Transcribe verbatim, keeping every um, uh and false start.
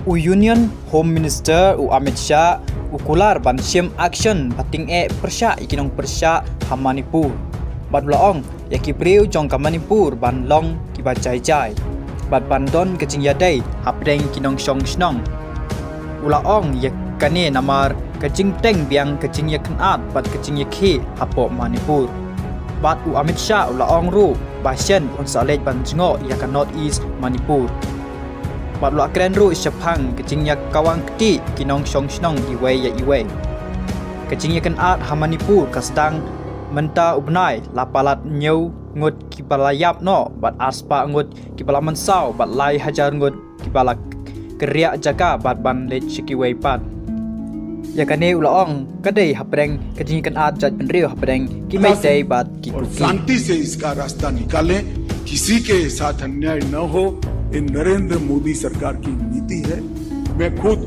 U Union Home Minister u Amit Shah u kular ban shim action ba tyngeh pyrshah ïa ki nongpyrshah ha Manipur. Bad u la ong ïa ki briew jong ka Manipur ban long kiba jai jai bad ban don ka jingïadei hapdeng ki nongshong shnong. U la ong ïa kane namar ka jingteng biang ka jingïakynad bad ka jingïakhih hapoh Manipur. Bad u Amit Shah u la ong ruh ba shen un sa leit ban jngoh ïa ka North East Manipur. Bad u la kren ruh shaphang ka jingïakawang kti ki nongshong shnong iwei ïa iwei. Ka jingïakynad ha Manipur ka sdang mynta u bnai, la palat hynñiew ngut kiba la ïap noh bad arspah ngut kiba la mynsaw bad lai hajar ngut kiba la kyrriah jaka bad ban leit sha kiwei pat. Ïa kane u la ong ka dei hapdeng ka jingïakynad jaitbynriew hapdeng ki Meitei bad ki Kuki. शांति से इसका रास्ता निकालें, किसी के साथ अन्याय न हो। ये नरेंद्र मोदी सरकार की नीति है। मैं खुद